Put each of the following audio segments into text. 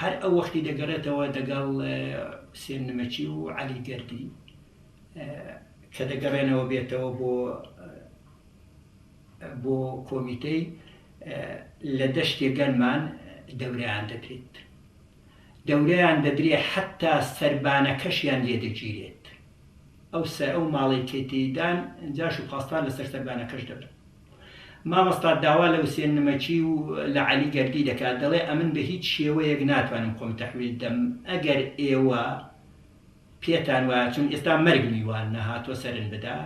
هەر ئەو وەختی دەگەڕێتەوە دەگەڵ حوسێن نمەکی و عەلی گەردی کە دەگەڕێنەوە بێتەوە بۆ بۆ کۆمیتەی لە دەشتێ گەنمان دەورەیان دەدرێت. دەورەیان دەدرێ حەتتا سەربانەکەشیان لێ دەگیرێت. ئەو سەر ئەو ماڵەی کە تێیدان جاش و پاسدار لەسەر سەربانەکەش دەبن. مامۆستا داوا لە وسێن نمەکی و لە عەلی گەردی دەکات دەڵێ ئەمن بە هیچ شێوەیەک ناتوانم خۆم تەحویل دەم ئەگەر ئێوە پێتان وایە چون ئێستا مەرگ میوان نەهاتوە سەرن بدا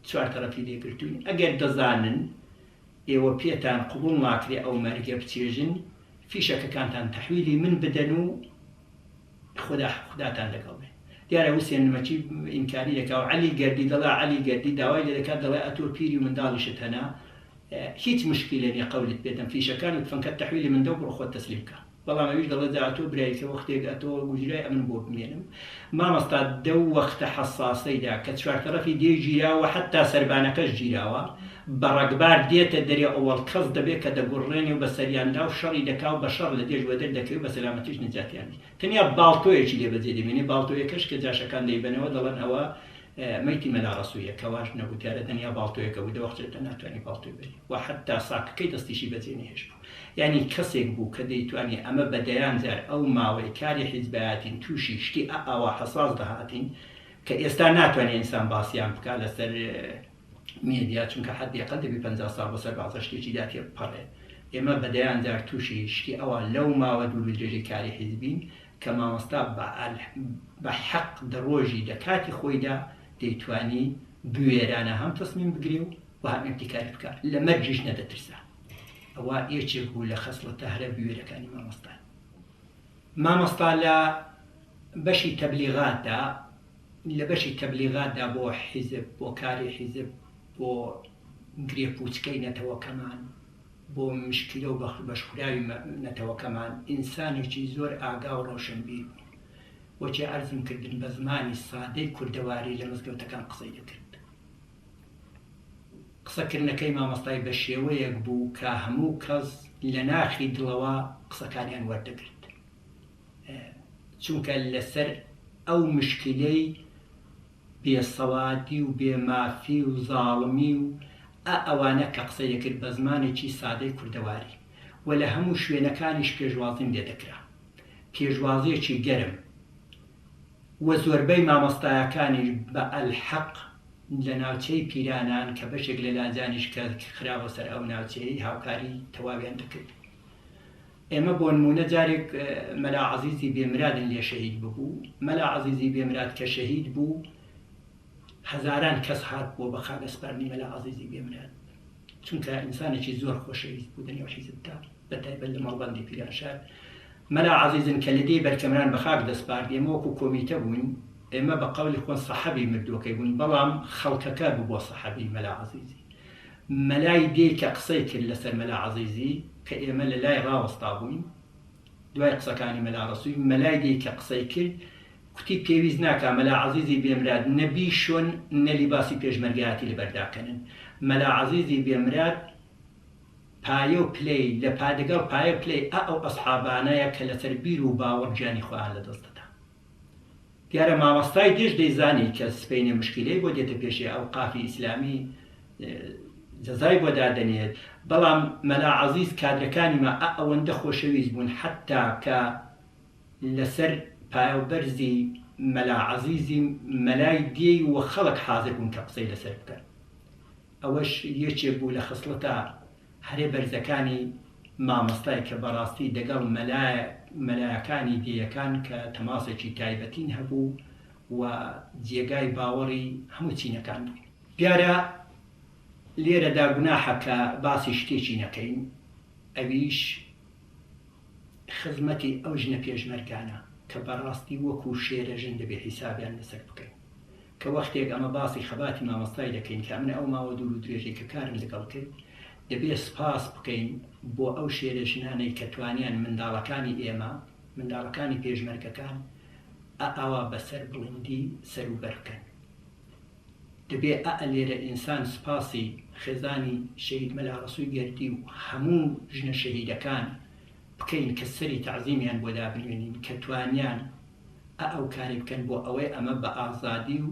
چوارتەڕەفی لێ گرتوین ئەگەر دەزانن ئێوە پێتان قبوڵ ناکرێ ئەو مەرگە بچێژن فیشەکەکانتان تەحویلی من بدەن و خودا خوداتان لەگەڵ بێ دیارە وسێن نمەکی ئینکاری دەکا و عەلی گەردی دەڵێ عەلی گەردی داوای لێ دەکات دەڵێ ئەتۆ پیری و منداڵیشت هەنە هیچ مشکیلە نیە قەولت پێدەم فیشەکان و تفەنکەت تەحویلی من دە و بڕۆ خۆت تەسلیم کە. بەڵام ئەویش دەڵێ جا ئەتۆ برای کە وەختێک ئەتۆ گوژرای ئەمن بۆ بمێنم. مامۆستا دەو وەختە حەساسەیدا کە چوارتەڕەفی دێ گیراوە حەتتا سەربانەکەش گیراوە، بە ڕەگبار دێتە دەرێ ئەوەڵ کەس دەبێ کە دەگوڕڕێنێ و بە سەریاندا و شەڕی دەکا و بە شەڕ لە دێش وەدەر دەکەوێ بە سەلامەتیش نەجاتیان دی. تەنیا باڵتۆیەکی لێ بەجێ دەمێنێ، باڵتۆیەکەش کە جاشەکان دەیبەنەوە دەڵێن ئەوە مەیتی مەلا ڕەسوویە کە واش نەبوو دیارە تەنیا باڵتۆیەکە بوو دە وەختێ ناتوانی باڵتۆی بەری و حەتتا ساکەکەی دەستیشی بەجێ نەهێشت بوو. یانی کەسێک بوو کە دەیتوانی ئەمە بە دەیان جار ئەو ماوەی کاری حیزبایەتین تووشی شتی ئاوا حەساس دەهاتین کە ئێستا ناتوانێ ئینسان باسیان بکا لەسەر مێدیا چونکە حەدی ئەقەل دەبی 50 ساڵ بەسەر بەعزە شتێکی دا تێبپەڕێ. ئێمە بە دەیان جار تووشی شتی ئەوا لەو ماوە دوور و درێژەی کاری حیزبین کە مامۆستا بە حەق دە ڕۆژی دە کاتی خۆیدا دەیتوانی بوێرانە هەم تەسمیم بگرێ و و هەم ئیبتیکاری بکا لە مەرگیش نەدەترسا. ئەوە یەکێک بوو لە خەسڵەتە هەرە بوێرەکانی مامۆستا. مامۆستا لە بەشی تەبلیغاتدا، لە بەشی تەبلیغاتدا بۆ حیزب، بۆ کاری حیزب، بۆ گرێ پووچکەی نەتەوەکەمان، بۆ مشکیلە و بەشخوراوی نەتەوەکەمان، ئینسانێکی زۆر ئاگا و ڕۆشنبیر بوو. وەکێ عەرزم کردن بە زمانی سادەی کوردەواری لە مزگەوتەکان قسەی دەکرد. قسەکردنەکەی مامۆستای بە شێوەیەک بوو کە هەموو کەس لە ناخی دڵەوە قسەکانیان وەردەگرت. چونکە لەسەر ئەو مشکیلەی بێ سەوادی و بێ مافی و زاڵمی و ئا ئەوانە کە قسەی دەکرد بە زمانێکی سادەی کوردەواری و لە هەموو شوێنەکانیش پێشوازیم لێ دەکرا. پێشوازیەکی گەرم و زۆربەی مامۆستایەکانیش بە ئەلحەق لە ناوچەی پیرانان کە بەشێک لە لاجانیش کە خرابۆ سەر ئەو ناوچەیەی هاوکاری تەواویان دەکرد. ئێمە بۆنموونە جارێک مەلا عەزیزی بێمرادن لێ شەهید ببوو، مەلا عەزیزی بێمراد کە شەهید بوو هەزاران کەس هات بۆ بە خاک ئەسپاردنی مەلا عەزیزی بێمراد، چونکە ئینسانێکی زۆر خۆشەویست بوو دەنێو حیزبدا بە تایبەت لە مەڵبەندی پیرانشار. مەلا عەزیزن کە لە دێی بەرکەمران بە خاک دەسپارد ئێمە وەکوو کۆمیتە بووین، ئێمە بە قەولی خۆن سەحەبی مردووەکەی بووین، بەڵام خەڵکەکە ببووە سەحەبی مەلا عەزیزی. مەلای دێی کە قسەی کرد لەسەر مەلا عەزیزی کە ئێمە لە لای ڕاوەستابووین دوای قسەکانی مەلا ڕەسووی مەلای دێی کە قسەی کرد کوتی پێویست ناکا مەلا عەزیزی بێمراد نە بیشۆن نە لیباسی پێشمەرگایەتی لەبەر داکەنن مەلا عەزیزی بێمراد پایە و پلەی لە پا دەگەڵ پایە و پلەی ئە ئەو ئەسحابانەیە کە لەسەر بیر و باوەڕ گیانی خۆیان لەدەست دەدا. دیارە مامۆستای دێش دەیزانی کە سبەینێ مشکیلەی بۆ دێتە پێشێ ئەوقافی ئیسلامی جەزای بۆ دادەنێت، بەڵام مەلا عەزیز کادرەکانی ما ئە ئەوەندە خۆشەویست بوون حەتتا کە لەسەر پایەوبەرزی مەلا عەزیزی مەلای دێی و خەڵک حازر بوون کە قسەی لەسەر بکەن. ئەوەش یەکێک بوو لە خسڵەتە هەرێ بەرزەکانی مامۆستای کە بەڕاستی دەگەڵ مەلایەکانی دێیەکان کە تەماسێکی تایبەتین هەبوو و جێگای باوەڕی هەموو چینەکان بوو. دیارە لێرەدا گوناحە کە باسی شتێکی نەکەین ئەویش خزمەتی ئەو ژنە پێشمەرگانە کە بەڕاستی وەکوو شێرە ژن دەبێ حیسابیان لەسەر بکەین. کە وەختێک ئەمە باسی خەباتی مامۆستای دەکەین کە ئەمن ئەو ماوە دوور و درێژەی کە کارم لەگەڵ کرد دەبێ سپاس بکەین بۆ ئەو شێرە ژنانەی کە توانیان منداڵەکانی ئێمە منداڵەکانی پێشمەرگەکان ئە ئاوا بە سەر بڵندی سەر و بەر بکەن. دەبێ ئە لێرە ئینسان سپاسی خێزانی شەهید مەلا ڕەسووی گەردی و هەموو ژنە شەهیدەکان. بکەین کە سەری تەعزیمیان بۆ دابنوێنین کە توانیان ئە ئەو کارەی بکەن بۆ ئەوەی ئەمە بە ئازادی و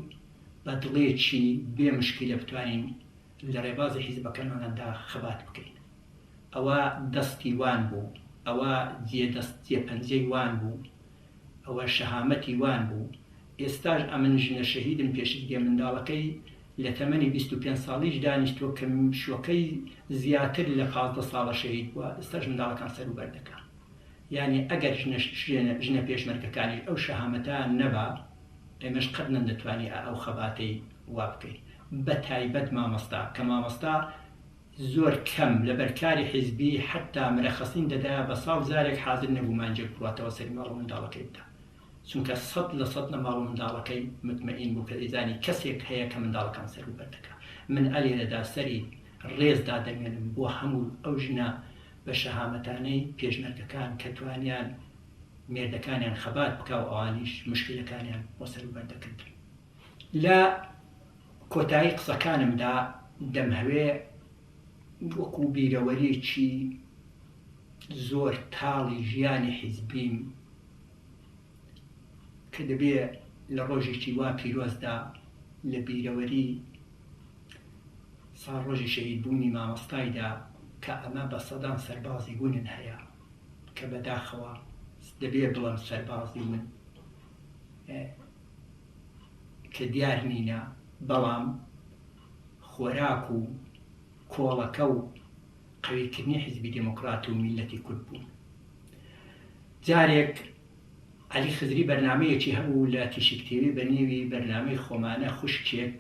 بە دڵێکی بێ مشکیلە بتوانین لە ڕێبازی حیزبەکەماندا خەبات بکەین. ئەوە دەستی وان بوو، ئەوە جێ دەست جێ پەنجەی وان بوو، ئەوە شەهامەتی وان بوو. ئێستاش ئەمن ژنە شەهیدم پێشتگێ منداڵەکەی لە تەمەنی 25 ساڵیش دانیشتووە کە شوەکەی زیاتر لە 15 ساڵە شەهید بووە، ئێستاش منداڵەکان سەروبەر دەکا. یانی ئەگەر ژنە ژنە پێشمەرگەکانیش ئەو شەهامەتەیان نەبا ئێمەش قەت نەندەتوانی ئا ئەو خەباتەی وا بکەین. بە تایبەت مامۆستا کە مامۆستا زۆر کەم لەبەر کاری حیزبی حەتتا مرەخەسین دەدایە بە ساڵ جارێک حازر نەبوو مانگێک بڕواتەوە سەری ماڵ و منداڵەکەی بدا چونکە 100% لە ماڵ و منداڵەکەی متمەئین بوو کە دەیزانی کەسێک هەیە کە منداڵەکان سەروبەر دەکا. من ئەلێرەدا سەری ڕێز دادەنوێنم بۆ هەموو ئەو ژنە بە شەهامەتانەی پێشمەرگەکان کە توانیان مێردەکانیان خەبات بکا و ئەوانیش مشکیلەکانیان بۆ سەروبەر دەکردن. لە کۆتایی قسەکانمدا دەمهەوێ وەکوو بیرەوەرییەکی زۆر تاڵی ژیانی حیزبیم کە دەبێ لە ڕۆژێکی وا پیرۆزدا لە بیرەوەری ساڵڕۆژی شەهیدبوونی مامۆستایدا کە ئەمە بە سەدان سەربازی ونن هەیە کە بەداخەوە دەبێ بڵێم سەربازی ون کە دیار نینە بەڵام خۆراک و کۆڵەکە و قەویکردنی حیزبی دێمۆکڕات و میللەتی کورد بوون. جارێک عەلی خزری بەرنامەیەکی هەبوو لە تیشک تیوی بە نێوی بەرنامەی خۆمانە خوشکێک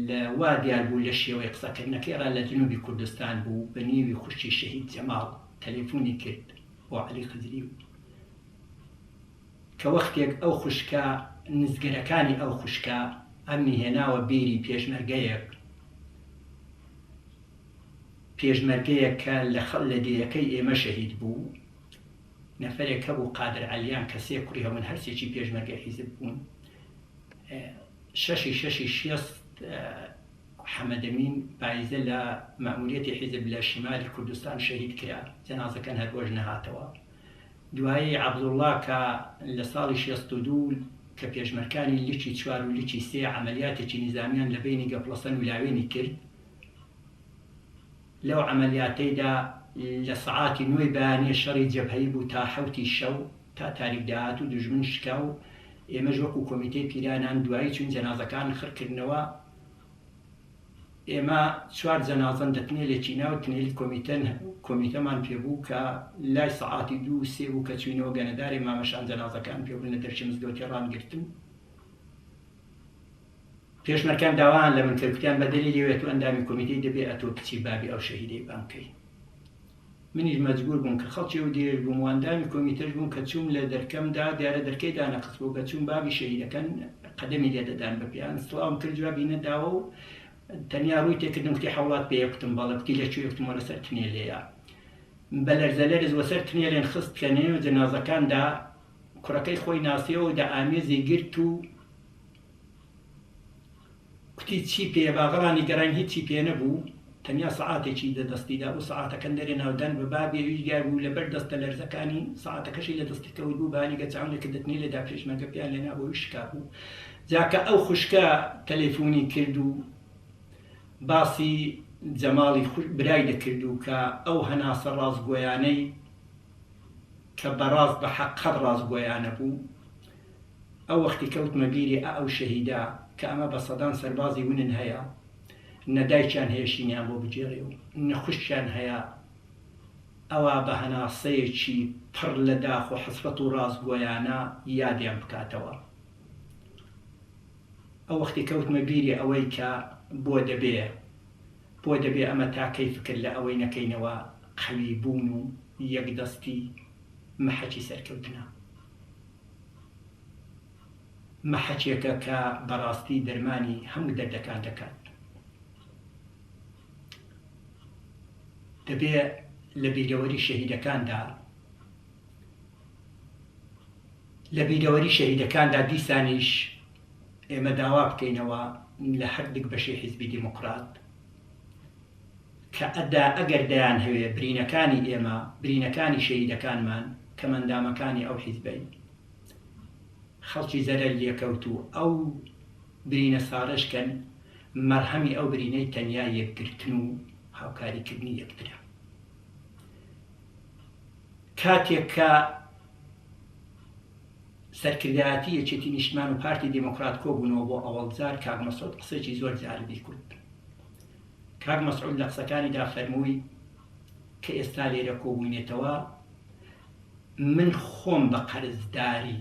لە وا دیار بوو لە شێوەی قسەکردنەکەی ڕا لە جنوبی کوردستان بوو بە نێوی خوشکی شەهید جەماڵ تەلەفونی کرد بۆ عەلی خزری و کە وەختێک ئەو خوشکە نزگەرەکانی ئەو خوشکە ئەمنی هێناوە بیری پێشمەرگەیەک پێشمەرگەیەک کە لە خەڵ لە دێیەکەی ئێمە شەهید بوو نەفەرێک هەبوو قادر عەلیان کە سێ کوڕی هەبوون هەرسێکی پێشمەرگەی حیزب بوون شەشی شەشی شێست حەمەدەمین پایزە لە مەئموریەتی حیزب لە شیمالی کوردستان شەهید کرا جەنازەکەن هەر بۆش نەهاتەوە دوایی عەبدوڵڵا کە لە ساڵی 62 کە پێشمەرکانی لکی چوار و لکی سێ عەمەلیاتێکی نیزامیان لە بەینی گەپڵەسەن و لاوێنی کرد لەو عەمەلیاتەیدا لە سەعاتی نۆی بەیانیە شەڕی جەبهەیی بوو تا حەوتی شەو تا تاریک داهات و دوژمن شکا و ئێمەش وەکوو کۆمیتەی پیرانان دوایی چووین جەنازەکان خڕ کردنەوە ئێمە چوار جەنازەن دە تنێلێکی ناو تنێلی کۆمیتەن کۆمیتەمان پێ بوو کە لای سەعاتی دوو سێ بوو کە چووینەوە گەنەدارێ مامەشان جەنازەکان پێ بوون لە دەرچی مزگەوتی ڕانگرتن. پێشمەرکان داوایان لە من کرد کوتیان بە دەلیلی وێ تو ئەندامی کۆمیتەی دەبێ ئەتۆ بچی بابی ئەو شەهیدەی بانگ کەی. منیش مەجبوور بووم کە خەڵکی ئەو دێیەش بووم و ئەندامی کۆمیتەش بووم کە چووم لە دەرکەم دا دیارە دەرکەی دانەخست بوو کە چووم بابی شەهیدەکەن قەدەمی لێ دەدان بە پێیان سڵاوم کرد جوابی نەداوە و تەنیا ڕووی تێ کردم کوتی حەوڵات پێیە کوتم بەڵێ کوتی لە کوێ کوتم وە لەسەر تنێلێیە بە لەرزە لەرز وەسەر تنێلێن خست کە نێو جەنازەکاندا کوڕەکەی خۆی ناسیەوە و دە ئامێزی گرت و کوتی چی پێیە باغەڵانی گەڕاین هیچی پێ نەبوو تەنیا سەعاتێکی دە دەستی دابوو سەعاتەکەن دەرێ ناودان بە بابی ئەویش دیار بوو لەبەر دەستە لەرزەکانی سەعاتەکەشی لە دەستی کەوت بوو بانی گە چاوم لێ کردە تنێ لێدا پێشمەرگە پێیان لێ نابوو ئەویش شکابوو جا کە ئەو خوشکە تەلەفونی کرد و باسی جەماڵی برای دەکرد و کە ئەو هەناسە ڕاستگۆیانەی کە بەڕاست بە حەق قەت ڕاستگۆیانە بوو ئەو وەختی کەوتمە بیری ئە ئەو شەهیدە کە ئەمە بە سەدان سەربازی ونن هەیە نە دایکیان هەیە شینیان بۆ بگێڕێ و نە خوشکیان هەیە ئەوا بە هەناسەیەکی پڕ لە داخ و حەسرەت و ڕاستگۆیانە یادیان بکاتەوە. ئەو وەختی کەوتمە بیری ئەوەی کە بۆ دەبێ بۆ دەبێ ئەمە تا کەی فکر لە ئەوەی نەکەینەوە قەوی بوون و یەکدەستی مەحەکی سەرکەوتنە. مەحەکێکە کە بەڕاستی دەرمانی هەموو دەردەکان دەکات. دەبێ لە بیرەوەری شەهیدەکاندا لە بیرەوەری شەهیدەکاندا دیسانیش ئێمە داوا بکەینەوە لە هەردک بەشی حیزبی دیموکرات. کە ئەدا ئەگەر دەیانهەوێ برینەکانی ئێمە، برینەکانی شەهیدەکانمان، کەمئەندامەکانی ئەو حیزبەین، خەڵکی زەرەر لێکەوتوو ئەو برینە ساڕێژ کەن، مەرهەمی ئەو برینەی تەنیا یەکگرتن و هاوکاریکردنی یەکترە. کاتێک کە سەرکردایەتی یەکێتی نیشتمان و پارتی دێمۆکڕات کۆبوونەوە بۆ ئەوەڵ جار کاک مەسعود قسەیەکی زۆر جالبی کوت. کاک مەسعود لە قسەکانیدا فەرمووی کە ئێستا لێرە کۆبووینەتەوە من خۆم بە قەرزداری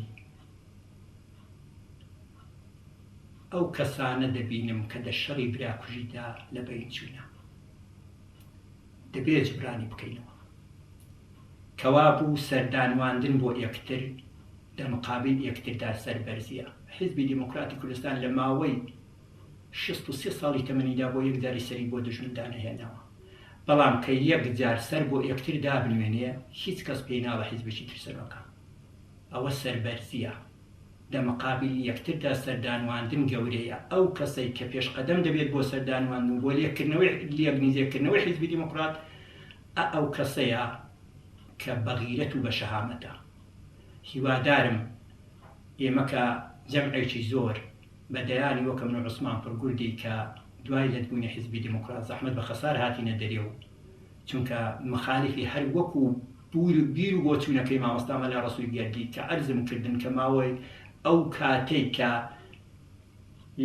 ئەو کەسانە دەبینم کە دە شەڕی براکوژیدا لە بەین چوونە. دەبێ جوبرانی بکەینەوە. کەوابوو سەردانواندن بۆ ئێکتر دە مقابل ئێکتردا سەربەرزییە. حیزبی دێموکراتی کوردستان لە ماوەی 63 ساڵی تەمەنیدا بۆ یەک جاری سەری بۆ دوژمن دانەهێناوە. بەڵام کە یەک جار سەر بۆ ئێکتر دابنوێنێ هیچ کەس پێی ناڵێ حیزبێکی ترسەنۆکە. ئەوە سەربەرزییە. دە مقابل یەکتردا سەردانواندن گەورەیە. ئەو کەسەی کە پێشقەدەم دەبێت بۆ سەردانواندن و بۆ لێککردنەوەی لێک نیزێککردنەوەی حیزبی دێموکڕات ئە ئەو کەسەیە کە بەغیرەت و بە شەهامەتە. هیوادارم ئێمە کە جەمعێکی زۆر بە دەیانی وەکە من و عوسمان پڕگوردی کە دوای لەتبوونی حیزبی دێموکڕات زەحمەت بە خەسار هاتینە دەرێ و چونکە مخالفی هەر وەکوو بیر و بۆچوونەکەی مامۆستا مەلا ڕەسوول گەردی کە عەرزم کردن کە ماوەی ئەو کاتەی کە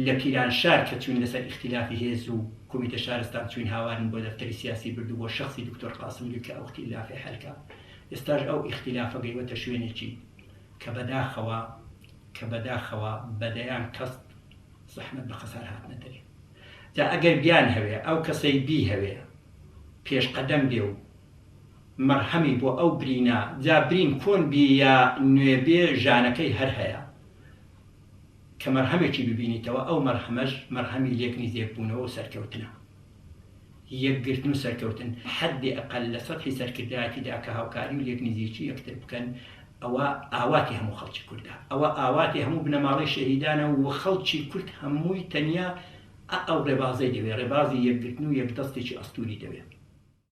لە پیرانشار کە چووین لەسەر ئیختیلافی هێز و کومیتە شارستان چووین هاوارن بۆ دەفتەری سیاسی برد و بۆ شەخسی دکتۆر قاسملوی کە ئەو ئیختیلافەی حەل کا ئێستاش ئەو ئیختیلافە گەیوەتە شوێنێکی کە بەداخەوە کە بەداخەوە بە دەیان کەس زەحمەت بە خەسار هاتنە دەرێ جا ئەگەر بیانهەوێ ئەو کەسەی بیهەوێ پێش قەدەم بێ و مەرهەمی بۆ ئەو برینە جا برین کۆن بی یا نوێ بێ ژانەکەی هەر هەیە کە مەرهەمێکی ببینیتەوە ئەو مەرهەمەش مەرهەمی لێک نیزێک بوونەوە و سەرکەوتنە یەکگرتن و سەرکەوتن حەدی ئەقەل لە سەتحی سەرکردایەتیدا کە هاوکاری و لێک نیزیکی یەکتر بکەن ئەوە ئاواتی هەموو خەڵکی کوردە ئەوە ئاواتی هەموو بنەماڵەی شەهیدانە و خەڵکی کورد هەمووی تەنیا ئە ئەو ڕێبازەی دەوێ ڕێبازی یەکگرتن و یەکدەستێکی ئەستووری دەوێ.